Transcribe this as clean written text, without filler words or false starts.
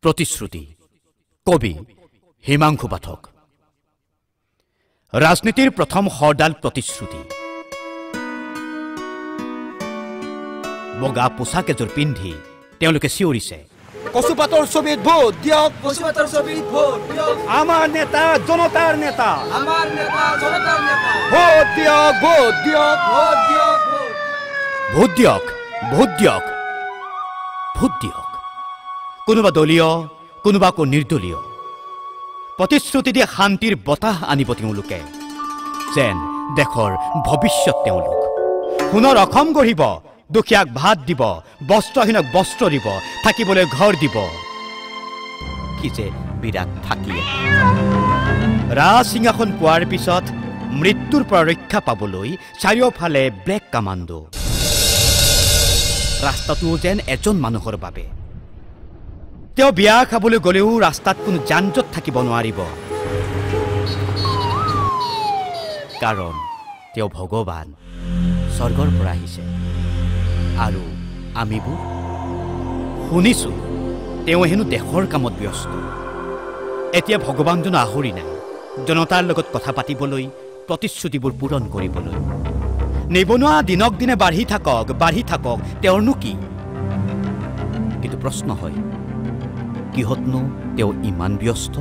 প্ৰতিশ্ৰুতি। কবি হিমাংশু পাঠক। ৰাজনীতিৰ প্ৰথম সৰডাল প্ৰতিশ্ৰুতি। বগা পোছাক এযোৰ পিন্ধি তেওঁলোকে চিঞৰিছে, কচুপাতৰ ছবিত ভোট দিয়ক, কচুপাতৰ ছবিত ভোট দিয়ক, আমাৰ নেতা জনতাৰ নেতা, আমাৰ নেতা জনতাৰ নেতা, ভোট দিয়ক, ভোট দিয়ক, ভোট দিয়ক, ভোট দিয়ক, ভোট দিয়ক, ভোট দিয়ক। কোনোবা দলীয়, কোনোবা আকৌ নিৰ্দলীয়। প্ৰতিশ্ৰুতি দি শান্তিৰ বতাহ আনিব তেওঁলোকে, যেন দেশৰ ভৱিষ্যত তেওঁলোক। সোণৰ অসম গঢ়িব, দুখীয়াক ভাত দিব, বস্ত্ৰহীনক বস্ত্ৰ দিব, থাকিবলৈ ঘৰ দিব। কি যে বিৰাট থাকিয়ে ৰাজ সিংহাসন পোৱাৰ পিছত মৃত্যুৰ পৰা ৰক্ষা পাবলৈ চাৰিওফালে ব্লেক কামাণ্ডো। ৰাস্তাটোও যেন এজন মানুহৰ বাবে। তেওঁ বিয়া খাবলৈ গ'লেও ৰাস্তাত কোনো যান জঁট থাকিব নোৱাৰিব, কাৰণ তেওঁ ভগৱান, স্বৰ্গৰ পৰা আহিছে। আৰু আমিবোৰ শুনিছোঁ তেওঁ হেনো দেশৰ কামত ব্যস্ত। এতিয়া ভগৱানজনো আহৰি নাই জনতাৰ লগত কথা পাতিবলৈ, প্ৰতিশ্ৰুতিবোৰ পূৰণ কৰিবলৈ। নিবনুৱা দিনক দিনে বাঢ়ি থাকক, বাঢ়ি থাকক, তেওঁৰনো কি? কিন্তু প্ৰশ্ন হয়, কিহতনো তেওঁ ইমান ব্যস্ত?